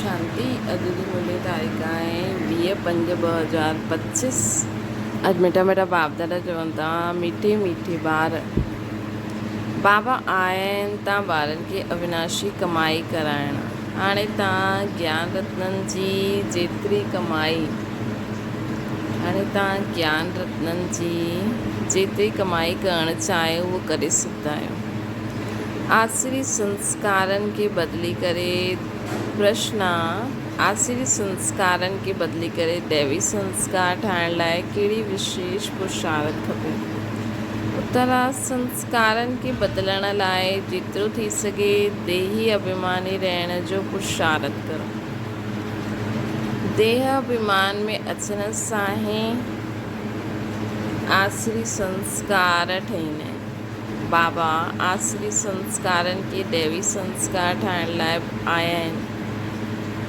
شانتي اڄ جي ملي تاريخ آهي 20/5/2025 اڄ مٺا مٺا باپ دادا چون ٿا ميٺي ميٺي ٻار بابا آيا آهن تان ٻارن کي اوناشي ڪمائي ڪرائڻ هاڻي تان گيان رتنن جي جيتري ڪمائي هاڻي تان گيان رتنن جي جيتري ڪمائي ڪرڻ چاهيو اهو ڪري سگهندا آهيو. آسري سنسڪارن کي بدلي ڪري پرشن، آسري سنسڪارن کي بدلي ڪري ديوي سنسڪار ٺاهڻ لاء ڪهڙي وشيش پرشارٿ کپي؟ اتر، سنسڪارن کي بدلڻ لاء جيترو ٿي سگهي ديهي اڀيماني رهڻ جو پرشارٿ ڪرو. ديهه اڀيمان ۾ اچڻ سان ئي آسري سنسڪار ٺهيندا آهن. بابا آسري سنسڪارن کي ديوي سنسڪار ٺاهڻ لاء آيا آهن.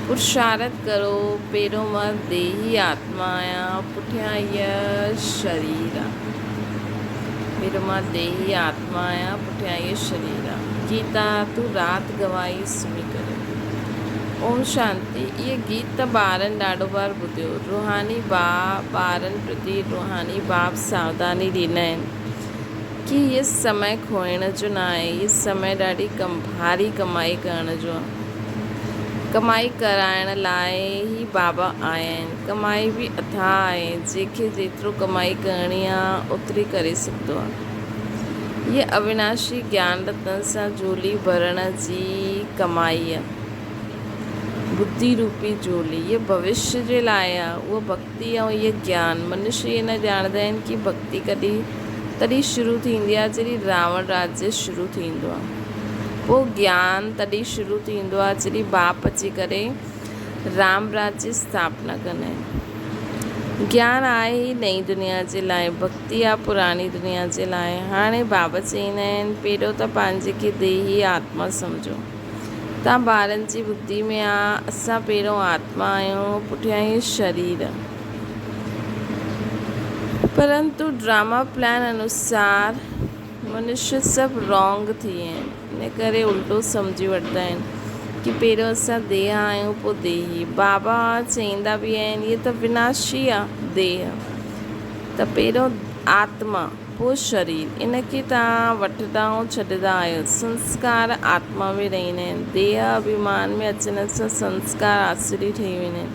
پرشارٿ ڪرو، پهريون مان ديهي آتما آهيان، پٺيان هيء شرير آ. پهريون مان ديهي آتما آهيان، پٺيان هيء شرير آ. گيتا، تون رات گوائي سمهي ڪريو. اوم شانتي. اهي گيت ته ٻارن ڏاڍو بار ٻڌيو. روحاني ڀاء ٻارن پرتي روحاني باپ ساوڌاني ڏيندا آهن. ڪي هيء سمي کوئڻ جو نه آهي، هيء سمي ڏاڍي ڀاري ڪمائي ڪرڻ جو آهي. ڪمائي ڪرائڻ لاء ئي بابا آيا آهن. ڪمائي به اٿاهه آهي، جنهن کي جيترو ڪمائي ڪرڻي آهي، اوتري ڪري سگهندو آهي. هيء اويناشي گيان رتن سان جهولي ڀرڻ جي ڪمائي آهي. ٻڌي روپي جهولي، هيء ڀوشيه جي لاء آهي. اهو ڀڳتي ۽ هيء گيان. منشيه هيء نه ڄاڻندا آهن ڪي ڀڳتي ڪڏهن تڏهن شروع ٿيندي آهي جڏهن راوڻ راجيه شروع ٿيندو آهي. پوء گيان تڏهن شروع ٿيندو آهي جڏهن باپ اچي ڪري رام راجيه اسٿاپنا ڪندا آهن. گيان آهي ئي نئين دنيا جي لاء، ڀڳتي آهي پراڻي دنيا جي لاء. هاڻي بابا چئيندا آهن، پهريون ته پنهنجي کي ديهي آتما سمجهو. تان ٻارن جي ٻڌي ۾ آ، اسان پهريون آتما آهيون، پٺيان هي شرير. پرنتو ڊراما پلان انوسار منشيه سڀ رانگ ٿي ويا آهن، ان ڪري الٽو سمجهي وٺندا آهن ڪي پهريون اسان ديهه آهيون پوء ديهي. بابا چئيندا به آهن هي ته وناشي آ ديهه، ته پهريون آتما. پوء شرير، ان کي توهان وٺندا ۽ ڇڏندا آهيو. سنسڪار آتما ۾ رهندا آهن. ديهه اڀيمان ۾ اچڻ سان سنسڪار آسري ٺهي ويندا آهن.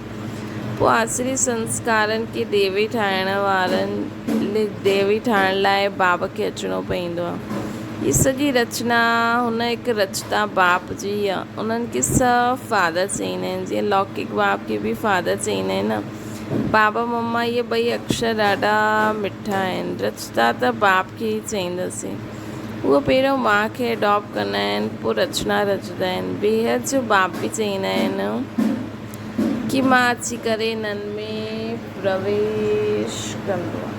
پوء آسري سنسڪارن کي ديوي ٺاهڻ وارن ديوي ٺاهڻ لاء باب کي اچڻو پوندو آهي. هيء سڄي رچنا هن هڪ رچتا باپ جي ئي آهي. انهن کي سڀ فادر چئيندا آهن. جيئن لوڪڪ باپ کي به فادر چئيندا آهن نه. بابا مما اهي ٻئي اڪشر ڏاڍا مٺا آهن. رچتا ته باپ کي ئي چئينداسين. هو پهريون ماء کي اڊاپٽ ڪندا آهن پوء رچنا رچندا آهن. بيحد جو باپ به چئيندا آهن ڪي مان اچي ڪري انهن ۾ پرويش ڪندو آهيان.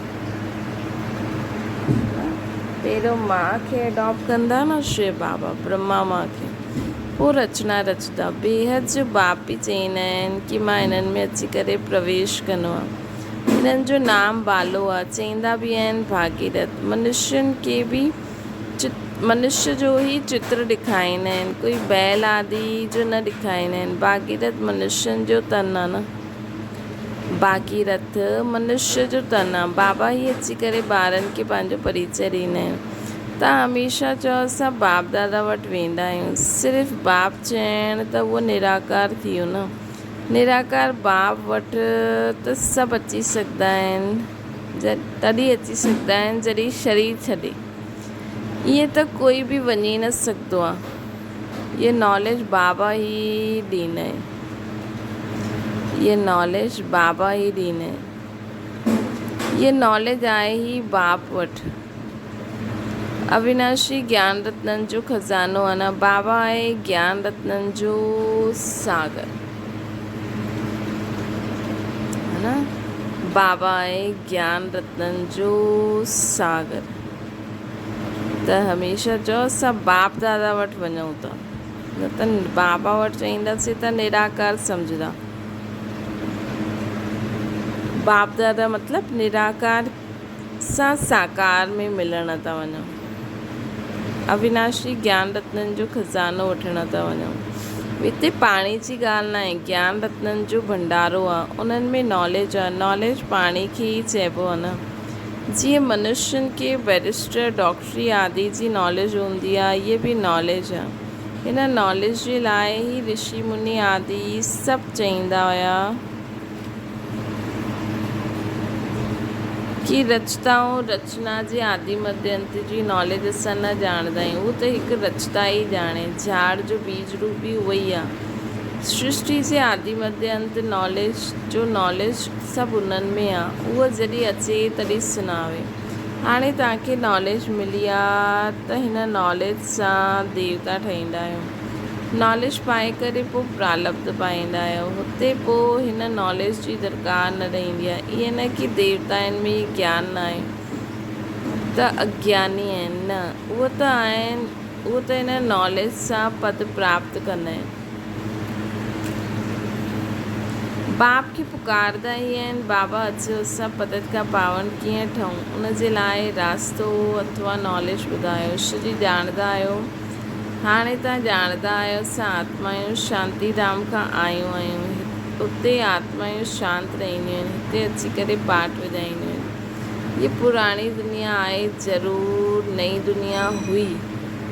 پهريون ماء کي اڊاپٽ ڪندا نه شو بابا برهما ماء کي. پوء رچنا رچدا. بيحد جو باپ به چئيندا آهن ڪي مان انهن ۾ اچي ڪري پرويش ڪندو آهيان. انهن جو نام بالو آهي. چئيندا به آهن ڀاگيرٿ. منشين کي به منشيه جو ئي چتر ڏيکاريندا آهن. ڪوئي بيل آدي جو نه ڏيکاريندا آهن. ڀاگيرٿ منشين جو تن آهي نه. ڀاگيرٿ منشيه جو تن آهي. بابا ئي اچي ڪري ٻارن کي پنهنجو پريچيه ڏيندا آهن. تان هميشه چئو اسان باپ دادا وٽ ويندا آهيون. صرف باپ چئڻ ته اهو نراڪار ٿي ويو نه. نراڪار باپ وٽ ته سڀ اچي سگهندا آهن. تڏهن اچي سگهندا آهن جڏهن شرير ڇڏي. ائين ته ڪوئي به وڃي نه سگهندو آهي. اهي ناليج بابا ئي ڏيندا آهن. اهي ناليج بابا ئي ڏيندا آهن. اهي ناليج آهي ئي باپ وٽ. اويناشي گيان رتنن جو خزانو آ نه بابا آهي گيان رتنن جو ساگر ها نه بابا آهي گيان رتنن جو ساگر ته هميشه چئو اسان باپ دادا وٽ وڃون ٿا نه ته بابا وٽ چئينداسين ته نراڪار سمجهندا باپ دادا مطلب نراڪار سان ساڪار ۾ ملڻ ٿا وڃون. اويناشي گيان رتنن جو خزانو وٺڻ ٿا وڃون. هتي پاڻي جي ڳالهه ناهي، گيان رتنن جو ڀنڊارو آ، انهن ۾ ناليج آ، ناليج پاڻي کي ئي چئبو آ نه. جيئن منشين کي بئريسٽر، ڊاڪٽري آدي جي ناليج هوندي آ، هيء به ناليج آ. هن ناليج جي لاء ئي رشي مني آدي سڀ چئيندا هيا. ڪي رچتائون رچنا جي آدي مڌ انت جي ناليج اسان نه ڄاڻندا آهيون اهو ته هڪ رچتا ئي ڄاڻي جھاڙ جو بيج روپ به اهو ئي آهي سرشٽي جي آدي مڌ انت ناليج جو ناليج سڀ انهن ۾ آهي اهو جڏهن اچي تڏهن سڻاوي هاڻي توهان کي ناليج ملي آهي ته هن ناليج سان ديوتا ٺهيندا آهيو. ناليج پائي ڪري پوء پرالبڌ پائيندا آهيو. هتي پوء هن ناليج جي درڪار نه رهندي آهي. ائين نه ڪي ديوتائن ۾ گيان نه آهي ته اگياني آهن. نه، اهي ته آهن، اهي ته هن ناليج سان پد پراپت ڪندا آهن. باپ کي پڪارندا ئي آهن، بابا اچو اسان پتت کان پاون ڪيئن ٺهون، ان جي لاء راستو اٿوا ناليج ٻڌايو. شري ڄاڻندا آهيو. هاڻي توهان ڄاڻندا آهيو اسان آتمايون شانتي ڌام کان آيون آهيون. اتي آتمايون شانت رهنديون آهن، هتي اچي ڪري پاٺ وڄائينديون آهن. هيء پراڻي دنيا آهي، ضرور نئين دنيا هئي.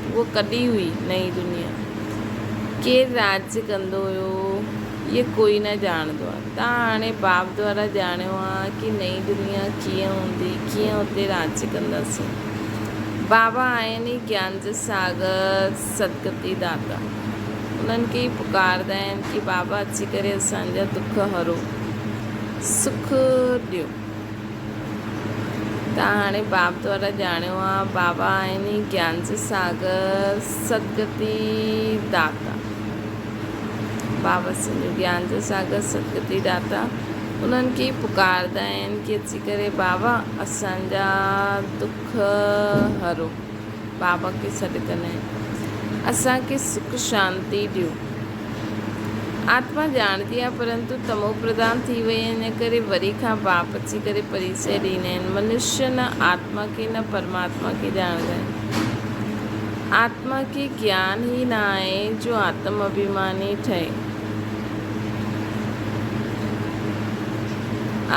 اهو ڪڏهن هئي نئين دنيا؟ ڪير راڄ ڪندو هيو؟ هيء ڪوئي نه ڄاڻندو آهي. توهان هاڻي باپ دوارا ڄاڻيو آهي ڪي نئين دنيا ڪيئن هوندي، ڪيئن اتي راڄ ڪنداسين. بابا آهن ئي گيان جا ساگر، سدگتي داتا. انهن کي ئي پڪارندا آهن ڪي بابا اچي ڪري اسان جا دک هرو، سک ڏيو. توهان هاڻي باپ دوارا ڄاڻيو آهي، بابا آهن ئي گيان جا ساگر، سدگتي داتا. بابا سنجو گيان جو ساگر سدگتي داتا انهن کي ئي پڪارندا آهن ڪي اچي ڪري بابا اسان جا دک هرو بابا کي سڏ ڪندا آهن اسان کي سک شانتي ڏيو آتما ڄاڻندي آهي پرنتو تمو پرڌان ٿي وئي آهي ان ڪري وري کان باپ اچي ڪري پريچي ڏيندا آهن منشيه نه آتما کي نه پرماتما کي ڄاڻندا آهن آتما کي گيان ئي نه آهي جو آتم اڀيماني ٺهي.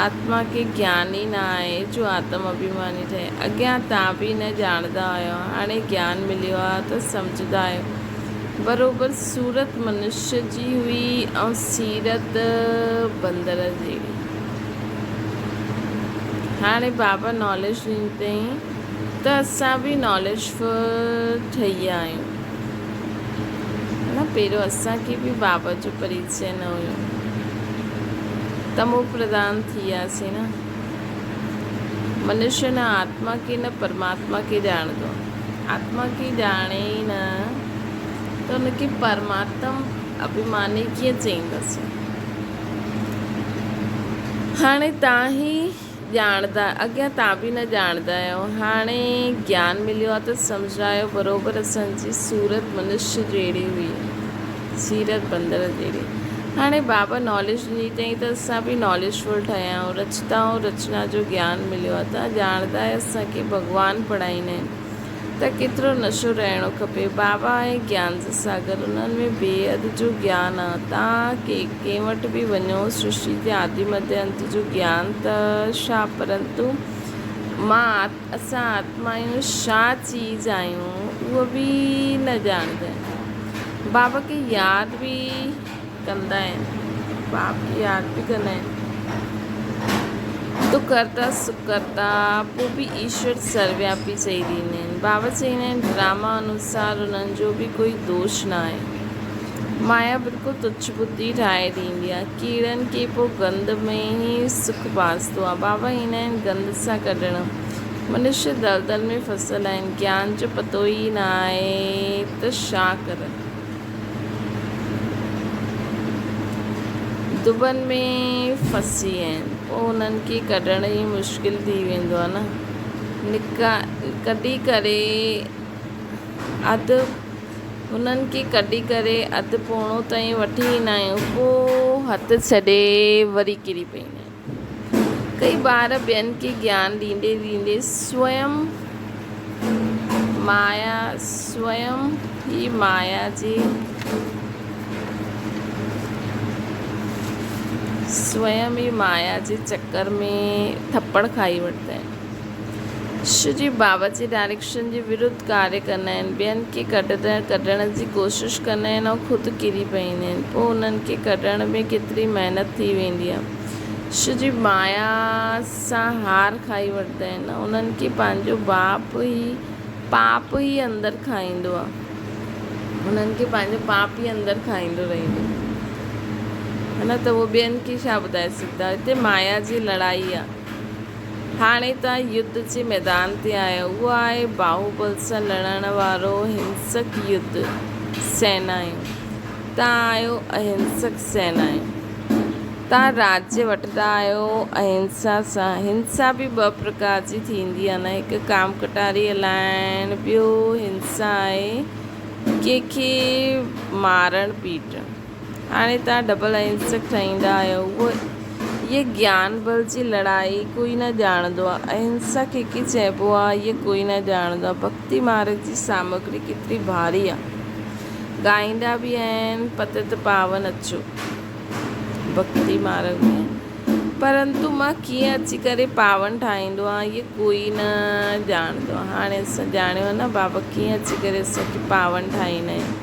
آتما کي گيان ئي نه آهي جو آتم اڀيماني ٺهي. اڳيان تان به نه ڄاڻندا هيو، هاڻي گيان مليو آهي ته سمجهندا آهيو. بروبر صورت منشيه جي هئي ۽ سيرت بندر جهڙي. هاڻي بابا ناليج ڏني اٿئين. ته اسان به ناليج فل ٺهي ويا آهيون نه پهريون اسان کي به بابا جو پريچي نه هيو تمو پرڌان ٿي وياسين نه منشي نه آتما کي نه پرماتما کي ڄاڻندو آتما کي ڄاڻي ئي نه ته ان کي پرماتم اڀيماني ڪيئن چئينداسين هاڻي تان هي ڄاڻندا، اڳيان تان به نه ڄاڻندا آهيو، هاڻي گيان مليو آهي ته سمجهايو بروبر اسان جي صورت منشي جهڙي هئي، سيرت بندر جهڙي. هاڻي بابا ناليج ڏني اٿئي ته اسان به ناليج فل ٺهيا آهيون، رچتا ۽ رچنا جو گيان مليو آهي ته ڄاڻندا آهيو اسان کي ڀڳوان پڙهائيندا آهن. ته ڪيترو نشو رهڻو کپي. بابا آهي گيان جو ساگر، انهن ۾ بي حد جو گيان آ. تان ڪنهن وٽ به وڃو، سرشٽي جي آدي مڌ انت جو گيان ته ڇا پرنتو مان اسان آتمايون ڇا چيز آهيون اهو به نه ڄاڻندا آهن. بابا کي ياد به ڪندا آهن. باپ کي ياد به ڪندا آهن. دک ڪرتا سک ڪرتا پوء به ايشور سروياپي چئي ڏيندا آهن. بابا چئيندا آهن ڊراما انوسار انهن جو به ڪوئي دوش نه آهي. مايا بلڪل تڇ ٻڌي ٺاهي ڏيندي آهي. ڪيڙن کي پوء گند ۾ ئي سک ڀاسندو آهي. بابا ايندا آهن گند سان ڪڍڻ. منشي دلدل ۾ ڦسل آهن. گيان جو پتو ئي نه آهي ته ڇا ڪرن. دٻن ۾ ڦسي آهن پوء انهن کي ڪڍڻ ئي مشڪل ٿي ويندو آهي نه نڪا ڪڍي ڪري اڌ انهن کي ڪڍي ڪري اڌ پوڻو تائين وٺي ايندا آهيون پوء هٿ ڇڏي وري ڪري پئيندا آهن ڪئي ٻار ٻين کي گيان ڏيندي ڏيندي سويم مايا سويم ئي مايا جي سويم ئي مايا جي چڪر ۾ ٿپڙ کائي وٺندا آهن. شو جي بابا جي ڊائريڪشن جي ورڌ ڪاريه ڪندا آهن، ٻين کي ڪڍڻ جي ڪوشش ڪندا آهن ۽ خود ڪري پئيندا آهن، پوء انهن کي ڪڍڻ ۾ ڪيتري محنت ٿي ويندي آهي. شو جي مايا سان هار کائي وٺندا آهن، انهن کي پنهنجو باپ ئي پاپ ئي اندر کائيندو آهي. انهن کي پنهنجو پاپ ئي اندر کائيندو رهندو آهي نه ته اهو ٻين کي ڇا ٻڌائي سگهندا. هتي مايا جي لڙائي آهي. هاڻي توهان يڌ جي ميدان تي آهيو. اهو آهي باهوبل سان لڙڻ وارو هنسڪ يڌ. سينا آهيون. توهان آهيو اهنسڪ سينا آهيون. توهان راجيه وٺندا آهيو اهنسا سان. هنسا به ٻه پرڪار جي ٿيندي آهي نه هڪ ڪام ڪٽاري هلائڻ ٻيو هنسا آهي ڪنهن کي مارڻ پيٽڻ. هاڻي توهان ڊبل اهنسڪ ٺهيندا آهيو. اهو هيء گيان بل جي لڙائي ڪوئي نه ڄاڻندو آهي. اهنسا کي ڪي چئبو آهي هيء ڪوئي نه ڄاڻندو آهي. ڀڳتي مارگ جي سامگري ڪيتري ڀاري آهي. ڳائيندا به آهن پتت پاون اچو. ڀڳتي مارگ ۾، پرنتو مان ڪيئن اچي ڪري پاون ٺاهيندو آهيان اهي ڪوئي نه ڄاڻندو آهي. هاڻي اسان ڄاڻيو آهي نه بابا ڪيئن اچي ڪري اسان کي پاون ٺاهيندا آهن.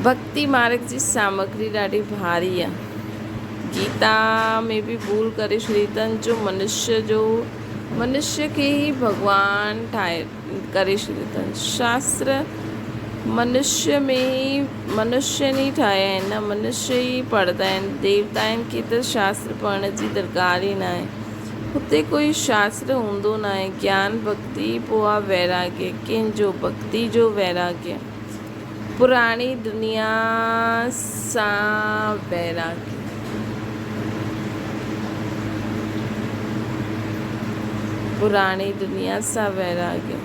ڀڳتي مارگ جي سامگري ڏاڍي ڀاري آهي. گيتا ۾ به ڀول ڪري ڇڏي اٿن جو منشيه جو منشيه کي ئي ڀڳوان ٺاهي ڪري ڇڏيو اٿن. شاستر منشيه ۾ ئي منشين ئي ٺاهيا آهن نه منشيه ئي پڙهندا آهن. ديوتائن کي ته شاستر پڙهڻ جي درڪار ئي ناهي. هتي ڪوئي شاستر هوندو ناهي. گيان ڀڳتي پوء آ ويراڳيه. ڪنهن جو؟ ڀڳتي جو ويراڳيه. پراڻي دنيا سان ويراڳيه. پراڻي دنيا سان ويراڳيه.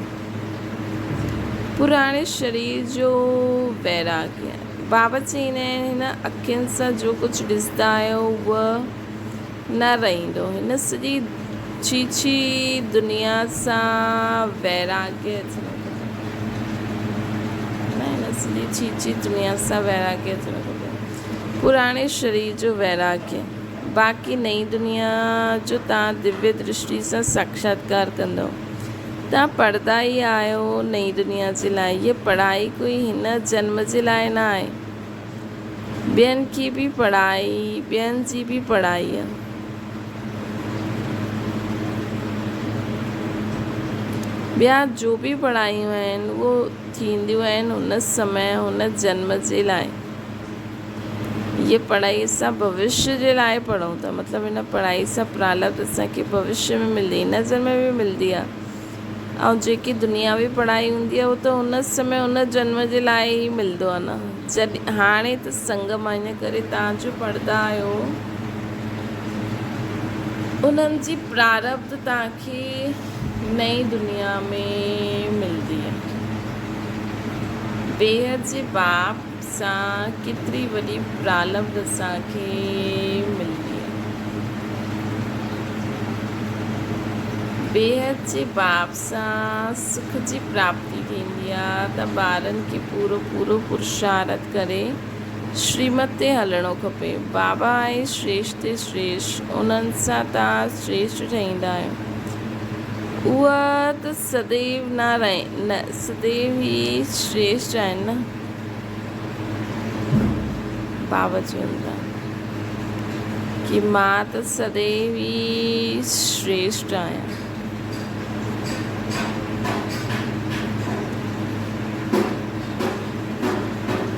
پراڻي شرير جو ويراڳيه. بابا چئيندا آهن هن اکين سان جو ڪجهه ڏسندا آهيو اهو نه رهندو. هن سڄي ڇيڇي دنيا سان ويراڳيه اچڻو کپي. نه هن سڄي ڇيڇي دنيا سان ويراڳيه اچڻو کپي. پراڻي شرير جو ويراڳيه. باقي نئين دنيا جو توهان دويه درشٽي سان ساکشاتڪار ڪندؤ. توهان پڙهندا ئي آهيو نئين دنيا جي لاء. هيء پڙهائي ڪوئي هن جنم جي لاء نه آهي. ٻين کي به پڙهائي، ٻين جي به پڙهائي آهي. ٻيا جو به پڙهايون آهن اهو ٿينديون آهن هن سمي هن جنم جي لاء. هيء پڙهائي اسان ڀوشيه جي لاء پڙهون ٿا مطلب هن پڙهائي سان پرالبڌ اسان کي ڀوشيه ۾ ملندي هن جنم ۾ به ملندي آهي. ۽ جيڪي دنياوي پڙهائي هوندي آهي اهو ته ان سمي ان جنم جي لاء ئي ملندو آهي نه جڏهن هاڻي ته سنگم آهي ان ڪري توهان جو پڙهندا آهيو انهن جي پراربڌ توهان کي نئين دنيا ۾ ملندي آهي. بيحد جي باپ سان ڪيتري وڏي پرالبڌ اسان کي ملندي آهي. بيحد جي باب سان سک جي پراپتي ٿيندي آ ته ٻارن کي پورو پورو پرشارٿ ڪري شريمت تي هلڻو کپي. بابا آهي شريشٽ تي شريشٽ، انهن سان توهان شريشٽ ٺهيندا آهيو. اهي ته سديو نه رهي سديو ئي شريشٽ آهن نه. بابا چون ٿا ڪي مان ته سديو ئي شريشٽ آهيان.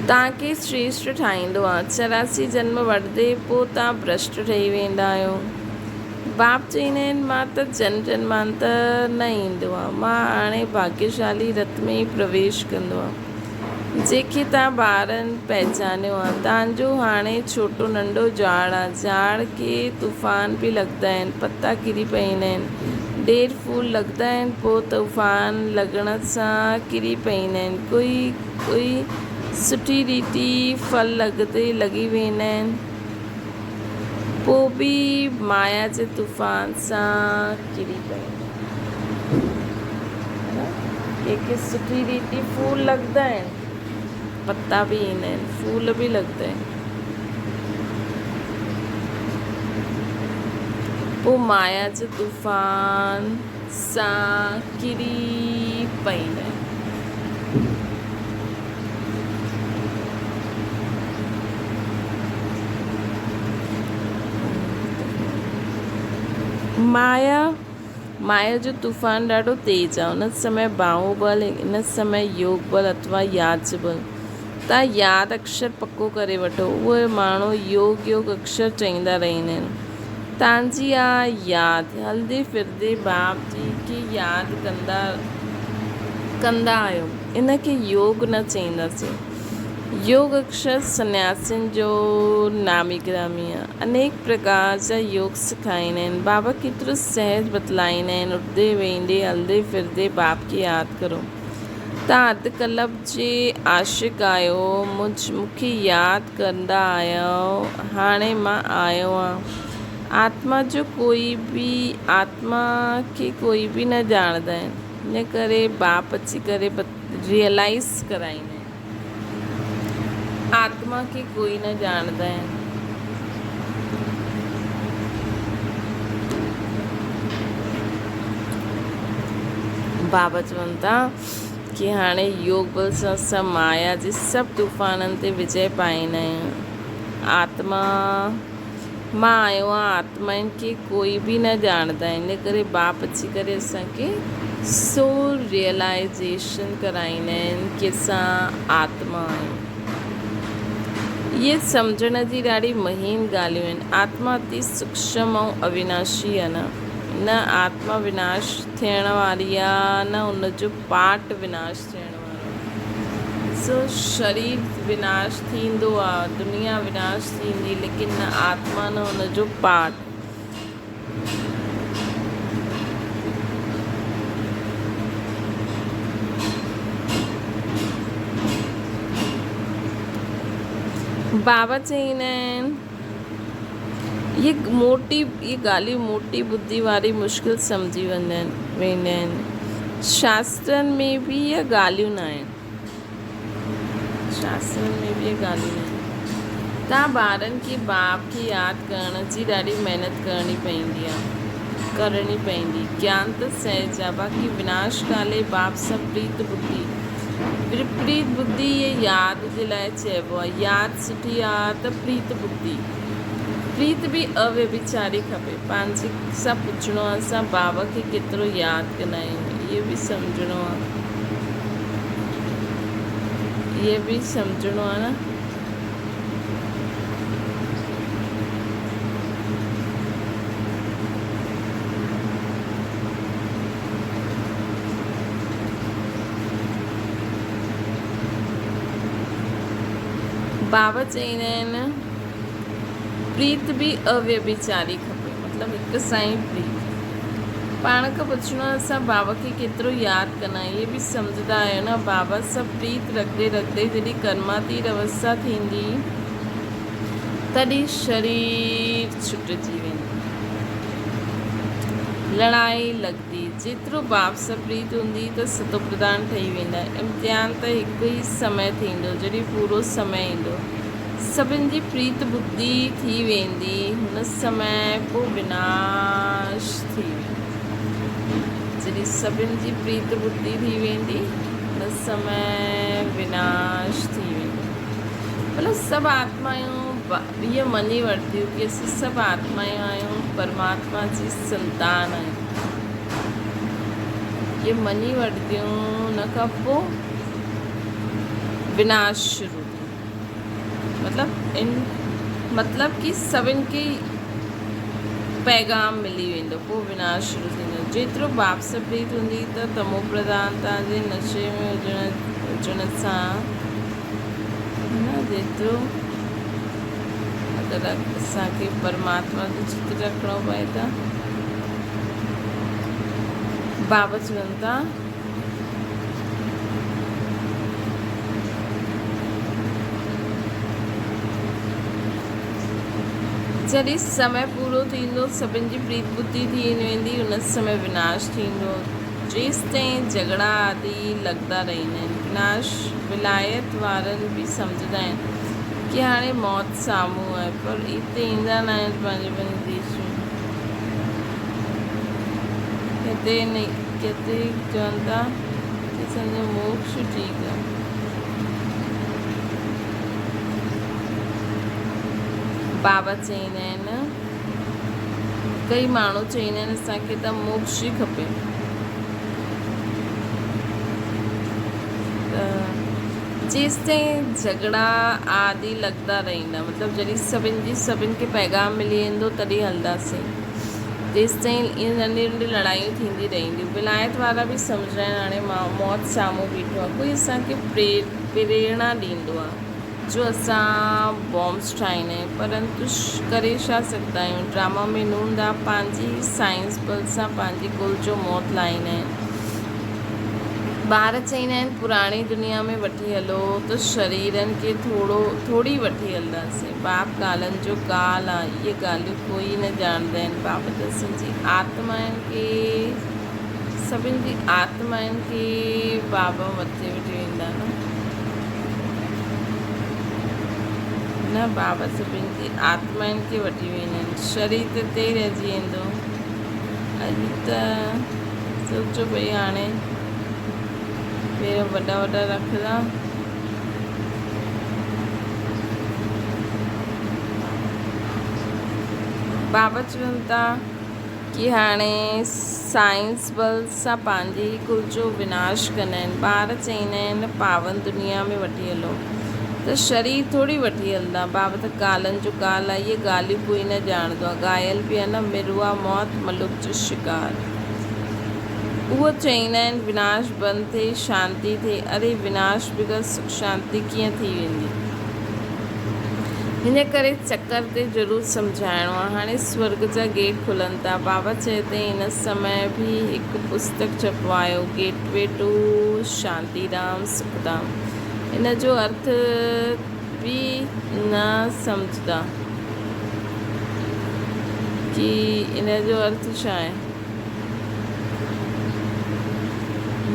توهان کي شريشٽ ٺاهيندو آهي. 84 جنم وٺندي پوء توهان ڀرشٽ ٺهي ويندا آهيو. باپ چئيندا آهن مان ته جنم جنمانتر نه ايندو آهيان. مان هاڻي ڀاگيشالي رت ۾ ئي پرويش ڪندو آهيان. جنهن کي توهان ٻارن پهچانيو آ. توهان جو هاڻي ڇوٽو ننڍو جهاڙ آ. جهاڙ کي طوفان به لڳندا آهن. پتا ڪري پئيندا آهن. ڊير ڦول لڳندا آهن پوء طوفان لڳڻ سان ڪري پئيندا آهن. ڪوئي ڪوئي سٺي ريتي ڦل لڳندي لڳي ويندا آهن. پوء به مايا جي طوفان سان ڪري پئيندا آهن. ڪي ڪي سٺي ريتي ڦول لڳندا آهن، پتا به ايندا آهن، ڦول به لڳندا آهن. پوء مايا جي طوفان سان ڪري پئيندا آهن. مايا مايا جو طوفان ڏاڍو تيز آهي. ان سمي باهوبل، ان سمي يوگ بل اٿوا ياد جو بل. تان ياد اڪشر پڪو ڪري وٺو. اهي ماڻهو يوگ يوگ اڪشر چئيندا رهندا آهن. تان جي آ ياد. هلندي ڦرندي باپ جي کي ياد ڪندا ڪندا آهيو. ان کي يوگ نه چئينداسين. يوگ اڪشر سنياسين جو نامي گرامي آ. انيڪ پرڪار جا يوگ سکائيندا آهن. بابا ڪيترو سهج بتلائيندا آهن. اٺندي ويهندي هلندي ڦرندي باپ کي ياد ڪرو. تان اڌ ڪلب جي عاشق آهيو، مجھ مون کي ياد ڪندا آهيو، هاڻي مان آيو آهيان. آتما جو ڪوئي به آتما کي ڪوئي به نه ڄاڻندا آهن. ان ڪري باپ اچي ڪري ريئلائيز ڪرائيندا آهن. آتما کي ڪوئي نه ڄاڻندا آهن. بابا چون ٿا ڪي هاڻي يوگ بل سان اسان مايا جي سڀ طوفانن تي وجئه پائيندا آهيون. آتما مان آيو آهيان آتمائن کي ڪوئي به نه ڄاڻندا آهن ان ڪري باپ اچي ڪري اسان کي سول ريئلائيزيشن ڪرائيندا آهن ڪي اسان آتما آهيون. اهي سمجهڻ جي ڏاڍي مهين ڳالهيون آهن. آتما اتي سوڪشم ۽ اويناشي آهي نه. نه آتما وناش ٿيڻ واري آهي نه ان جو پارٽ وناش ٿيڻ وارو آهي. ڏسو شرير وناش ٿيندو آهي، دنيا وناش ٿيندي ليڪن نه آتما نه ان جو پارٽ. بابا چئيندا آهن اهي موٽي اهي ڳالهيون موٽي ٻڌي واري مشڪل سمجهي وڃن ويندا آهن شاسترن ۾ به اهي ڳالهيون نه آهن شاسترن ۾ به اهي ڳالهيون نه آهن تان ٻارن کي باپ کي ياد ڪرڻ جي ڏاڍي محنت ڪرڻي پوندي آهي ڪرڻي پوندي گيان ته سهج آهي باقي وناش ڪالي باپ سان پريت ٻڌي وپريت ٻڌي اهي ياد جي لاء چئبو آهي ياد سٺي آهي ته پريت ٻڌي پريت به اويڀچاري کپي پنهنجي سان پڇڻو آهي اسان بابا کي ڪيترو ياد ڪندا آهيون اهو به سمجهڻو آهي اهو به سمجهڻو آهي نه. بابا چئيندا آهن پريت به اويڀچاري کپي مطلب هڪ سان ئي پريت. پاڻ کان پڇڻو آهي اسان بابا کي ڪيترو ياد ڪندا آهيون اهي به سمجهندا آهيو نه بابا سان پريت رکندي رکندي جڏهن ڪرماتيت اوسٿا ٿيندي تڏهن شرير ڇٽجي ويندو لڙائي لڳندي جيترو باپ سان پريت هوندي ته ستوپرڌان ٺهي ويندا امتحان ته هڪ ئي سمي ٿيندو جڏهن پورو سمي ايندو سڀن جي پريت ٻڌي ٿي ويندي، هن سمي پوء وناش ٿي ويندو. جڏهن سڀن جي پريت ٻڌي ٿي ويندي، هن سمي وناش ٿي ويندو. مطلب سڀ آتمائون اهو مڃي ورتيون ڪي اسين سڀ آتمائون آهيون، پرماتما جي سنتان آهيون. اهي مڃي وٺنديون، ان کان پوء وناش شروع ٿيندو. مطلب ان مطلب ڪي سڀن کي پيغام ملي ويندو پوء وناش شروع ٿيندو جيترو باپ سان پريت هوندي ته تمو پرڌانتا جي نشي ۾ هجڻ هجڻ سان نه جيترو اگر اسان کي پرماتما جو چتر رکڻو پئي ته بابا چون ٿا جڏهن سمي پورو ٿيندو، سڀن جي پريت ٻڌي ٿي ويندي، ان سمي وناش ٿيندو. جيستائين جهڳڙا آدي لڳندا رهندا آهن. وناش ولايت وارن به سمجهندا آهن ڪي هاڻي موت سامهون آهي پر اتي ايندا ناهن پنهنجي پنهنجي ديش ۾. ڪٿي نه ڪٿي چون ٿا ڪي سمجهو موڪش ٺيڪ آ. بابا چئيندا آهن ڪئي ماڻهو چئيندا آهن اسان کي ته موڪش ئي کپي ته جيستائين جهڳڙا آدي لڳندا رهندا مطلب جڏهن سڀن جي سڀن کي پيغام ملي ويندو تڏهن هلنداسين تيستائين اهي ننڍيون ننڍيون لڙايون ٿيندي رهنديون. ولايت وارا به سمجهائين هاڻي موت سامهون بيٺو آهي. ڪوئي اسان کي پريرڻا ڏيندو آهي جو اسان بامس ٺاهيندا آهيون پرنتو ڪري ڇا سگهندا آهيون. ڊراما ۾ نوندا پنهنجي ئي سائنس بل سان پنهنجي ڪل جو موت لاهيندا آهن. ٻار چئيندا آهن پراڻي دنيا ۾ وٺي هلو ته شريرن کي ٿورو ٿوري وٺي هلنداسين. باپ ڪالن جو ڪال آ، اهي ڳالهيون ڪوئي نه ڄاڻندا آهن. باپ ته اسان جي آتمائن کي سڀن جي آتمائن کي بابا مٿي وٺي ويندا نه. نه بابا سڀن جي آتمائن کي وٺي ويندا آهن. شرير ته اتي ئي رهجي ويندو. اڄ ته سوچو پئي هاڻي پير وڏا وڏا رکندا. بابا چون ٿا ڪي هاڻي سائنس بل سان پنهنجي ئي ڪل جو وناش ڪندا آهن. ٻار چئيندا آهن پاون دنيا ۾ وٺي هلو ته شرير ٿوري وٺي هلندا. بابا ته ڪالن جو ڪال آهي اهي ڳالهيون ڪوئي نه ڄاڻندو آهي. گهايل به آهي نه مروا موت ملوڪ جو شڪار. اهو چئيندا آهن وناش بند ٿئي شانتي ٿئي. اري وناش بغير سک شانتي ڪيئن ٿي ويندي؟ هن ڪري چڪر تي ضرور سمجهائڻو آهي. هاڻي سورڳ جا گيٽ کلن ٿا. بابا چئي ته هن سمي به هڪ پستڪ ڇپوايو گيٽ وي ٽو شانتي ڌام سک ڌام. هن جو ارٿ به نه سمجهندا ڪي ان جو ارٿ ڇا آهي.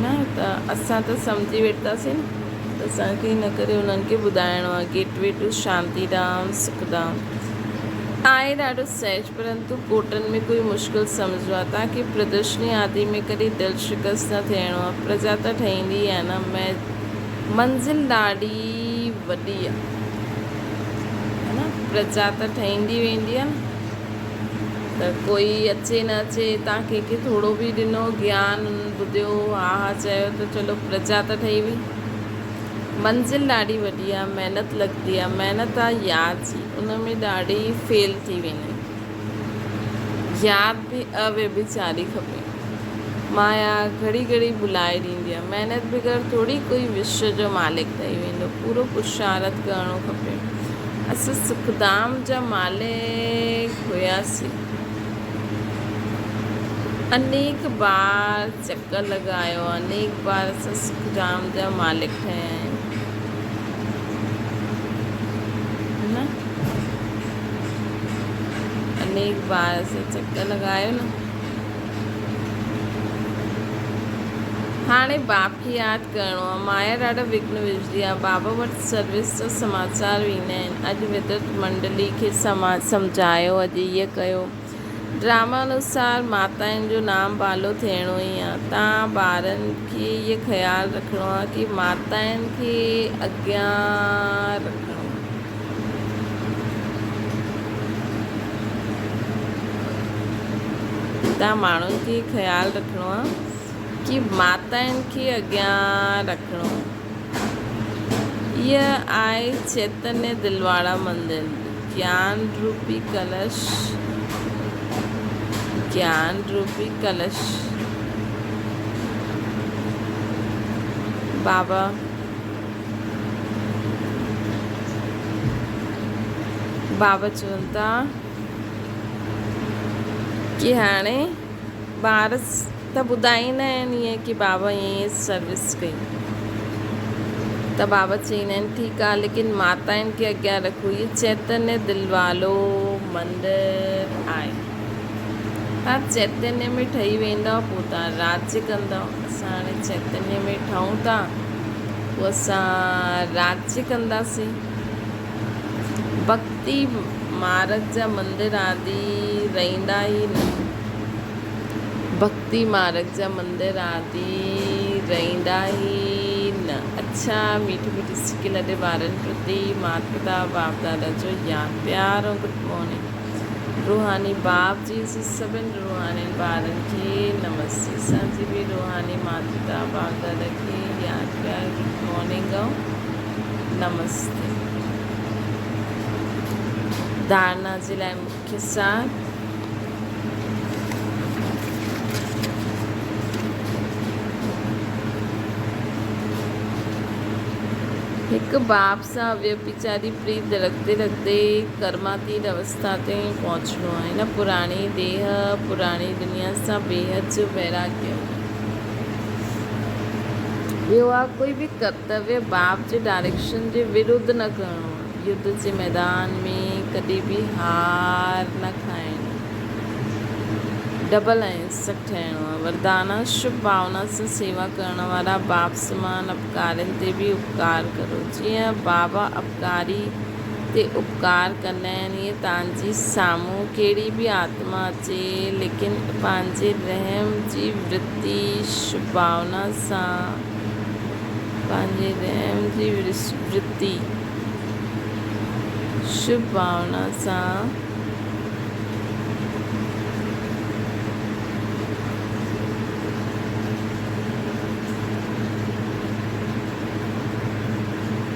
نه ته اسان ته سمجهي ويٺاسين نه ته اسان کي ان ڪري انهن کي ٻڌائڻو آهي گيٽ وي ٽو شانتي ڌام سک ڌام آهي ڏاڍو سهج پرنتو ڪوٽن ۾ ڪوئي مشڪل سمجهبو آهي تاڪي پردرشني آدي ۾ ڪڏهن دل شڪست نه ٿيڻو آهي پرجا ته ٺهيندي ئي آهي نه منزل ڏاڍي وڏي آهي نه پرجا ته ٺهيندي ويندي آهي نه ته ڪوئي اچي نه اچي تان ڪنهن کي ٿورو به ڏنو گيان ٻڌيو ها ها چيو ته چلو پرجا ته ٺهي وئي. منزل ڏاڍي وڏي آ محنت لڳندي آ محنت آ ياد جي ان ۾ ڏاڍي فيل ٿي ويندا آهيون ياد به اويڀچاري کپي مايا گهڙي گهڙي ڀلائي ڏيندي آ محنت بغير ٿوري ڪوئي وشو جو مالڪ ٺهي ويندو پورو پرشارٿ ڪرڻو کپي. اسان سکڌام جا مالڪ هياسين. انيڪ بار چڪر لڳايو، انيڪ بار اسان سکڌام جا مالڪ ٺهيا آهيون. نه انيڪ بار اسان چڪر لڳايو نه. هاڻي باپ کي ياد ڪرڻو آ. مايا ڏاڍا وگهن وجهندي آ. بابا وٽ سروس جا سماچار ويندا آهن. اڄ ودت منڊلي کي سمجهايو، اڄ هيء ڪيو. ڊراما انوسار ماتائن جو نام بالو ٿيڻو ئي آ. تان ٻارن کي هيء خيال رکڻو آ ڪي ماتائن کي اڳيان رکڻو آ. تان ماڻهن کي خيال رکڻو آ ڪي ماتائن کي اڳيان رکڻو آ. اها آهي چيتنيه دلواڙا مندر، گيان روپي ڪلش، گيان روپي ڪلش. بابا بابا چون ٿا ڪي هاڻي ٻار ته ٻڌائيندا آهن ائين ڪي بابا ائين ائين سروس ڪئي ته بابا چئيندا آهن ٺيڪ آهي ليڪن ماتائن کي اڳيان رکو هي چيتنيه دلوالو مندر آهي تان چيتنيه ۾ ٺهي ويندؤ پوء تان راڄ ڪندؤ اسان هاڻي چيتنيه ۾ ٺهون ٿا پوء اسان راڄ ڪنداسين ڀڳتي مارگ جا مندر آدي رهندا ئي نه. ڀڳتي مارگ جا مندر آدي رهندا ئي نه. اڇا ميٺي ميٺي سڪي لڏي ٻارن پرتي مات پتا باپ دادا جو ياد پيار ۽ گڊ مارننگ روحاني باپ جي اسين سڀن روحانين ٻارن کي نمستي اسان جي به روحاني مات پتا باپ دادا کي ياد پيار گڊ مارننگ ۽ نمستي. ڌارنا جي لاء مکيه سار. هڪ باپ سان اويڀيچاري پريت رکندي رکندي ڪرماتيت اوسٿا تائين پهچڻو آهي. هن پراڻي ديهه، پراڻي دنيا سان بيحد جو ويراڳيه هجڻ. ٻيو آهي ڪوئي به ڪرتويه باپ جي ڊائريڪشن جي ورڌ نه ڪرڻو آهي. يڌ جي ميدان ۾ ڪڏهن به هار نه کائڻي. ڊبل اهنسڪ ٺهڻو آهي. وردانا، شڀ ڀاونا سان سيوا ڪرڻ وارا باپ سمان اپڪارين تي به اپڪار ڪرو. جيئن بابا اپڪاري تي اپڪار ڪندا آهن ائين توهان جي سامهون ڪهڙي به آتما اچي ليڪن پنهنجي رحم جي ورتي شڀ ڀاونا سان پنهنجي رحم جي ورتي شڀ ڀاونا سان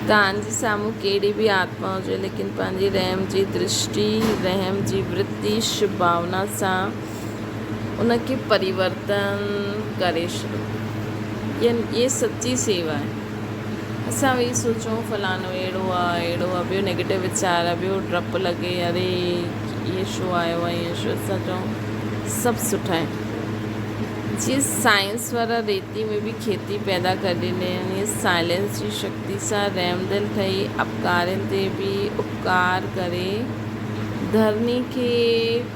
توهان جي سامهون ڪهڙي به آتما هجي ليڪن پنهنجي رحم جي درشٽي، رحم جي ورتي شڀ ڀاونا سان ان کي پريورتن ڪري ڇڏو. اها سچي سيوا آهي. اسان ويهي سوچون فلاڻو اهڙو آ اهڙو آ ٻيو نيگيٽو ويچار ٻيو ڊپ لڳي اري اهي ڇو آيو آ ائين ڇو اسان چئون سڀ سٺا آهن جيئن سائنس وارا ريتي ۾ به کيتي پيدا ڪري ڏيندا آهن ائين سائلنس جي شڪتي سان رحمدل ٺهي اپڪارين تي به اپڪار ڪري ڌرڻي کي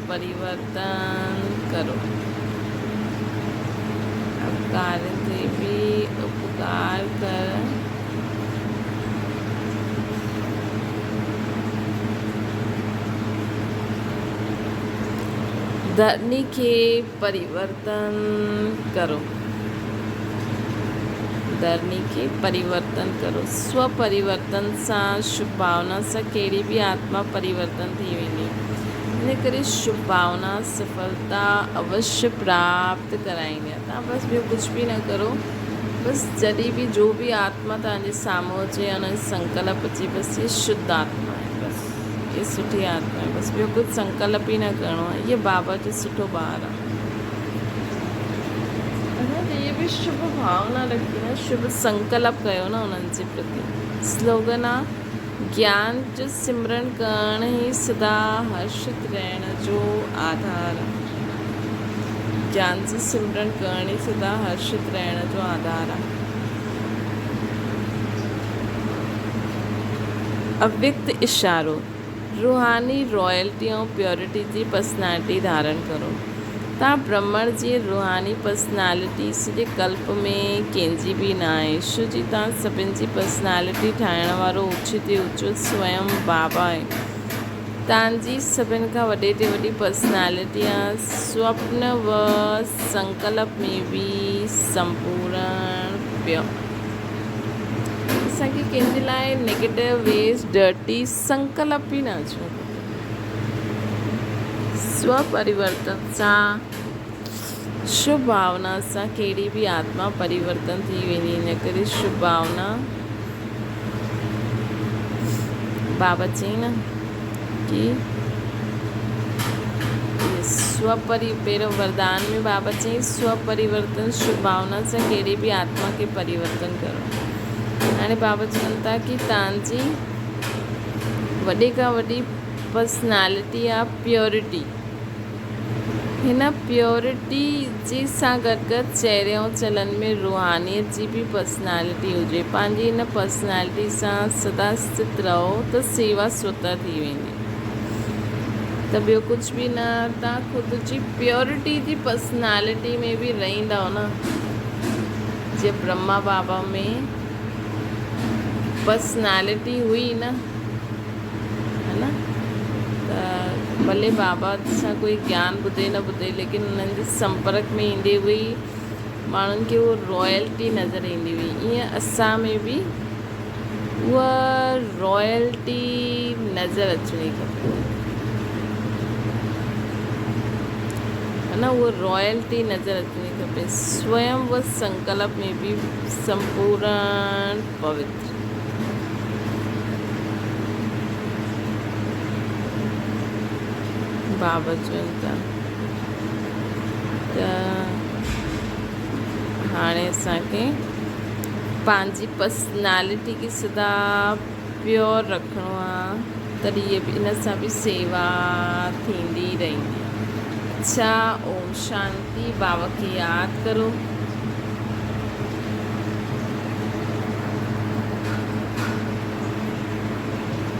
پريورتن ڪرو. اپڪارين تي به اپڪار ڪر. ڌرڻي کي پريورتن ڪرو. ڌرڻي کي پريورتن ڪرو. سو پريورتن سان شڀ ڀاونا سان ڪهڙي به آتما پريورتن ٿي ويندي. ان ڪري شڀ ڀاونا سڦلتا اوشيه پراپت ڪرائيندي آهي. توهان بس ٻيو ڪجهه به نه ڪرو بس جڏهن به جو به آتما توهان جي سامهون اچي ان جو سنڪلپ اچي بس هي شڌ آتما آهي بس هي سٺي آتما آهي بس ٻيو ڪجهه سنڪلپ ئي نه ڪرڻو آهي هي بابا جو سٺو ٻار آهي. اهي به شڀ ڀاونا رکي نه شڀ سنڪلپ ڪيو نه انهن جي پرتي. سلوگن آ گيان جو سمرڻ ڪرڻ ئي سدا هرشت رهڻ جو آڌار آ. گيان جو سمرڻ ڪرڻ ئي سدا هرشت رهڻ جو آڌار آ. اويڪت اشارو، روحاني رائلٽي ۽ پيورٽي جي پرسنالٽي ڌارڻ ڪرو. توهان برهمڻ جي روحاني پرسنالٽي سڄي ڪلپ ۾ ڪنهن جي به نه آهي. شو جي توهان سڀن جي پرسنالٽي ٺاهڻ وارو اوچي تي اوچو سوئم بابا آهي. توهان جي سڀن کان وڏي تي وڏي پرسنالٽي آهي. سوپن و سنڪلپ ۾ به سمپورڻ پيو. اسان کي ڪنهن جي لاء نيگيٽو ويز ڊرٽي سنڪلپ ئي نه اچڻ کپي. سو پريورتن سان شڀ ڀاونا سان ڪهڙي به آتما پريورتن ٿي ويندي ان ڪري شڀ ڀاونا بابا چئي نه ڪي سو پري پهريون وردان ۾ بابا چئي سو پريورتن شڀ ڀاونا سان ڪهڙي به آتما کي پريورتن ڪرو هاڻي بابا چون ٿا ڪي تان جي وڏي کان وڏي پرسنالٽي آ پيورٽي. هن پيورٽي جي سان گڏ گڏ چهري ۽ چلن ۾ روحانيت جي به پرسنالٽي هجي. پنهنجي ان پرسنالٽي سان سدا اسٿت رهو ته سيوا سوتع ٿي ويندي. ته ٻيو ڪجهه به نه توهان خود جي پيورٽي جي پرسنالٽي ۾ به رهندؤ نه جيئن برهما بابا ۾ پرسنالٽي هئي نه. ها نه ته ڀلي بابا سان ڪوئي گيان ٻڌي نه ٻڌي ليڪن انهن جي سمپرڪ ۾ ايندي هئي ماڻهن کي اهو رائلٽي نظر ايندي هئي. ائين اسان ۾ به اها رائلٽي نظر اچڻي کپي. ها نه اها رائلٽي نظر اچڻي کپي. سويم و سنڪلپ ۾ به سمپورڻ پوتر. بابا چون ٿا ته هاڻي اسان کي پنهنجي پرسنالٽي کي سدا پيور رکڻو آ تڏهن اهي به ان سان به سيوا ٿيندي رهندي. اڇا اوم شانتي بابا کي ياد ڪرو.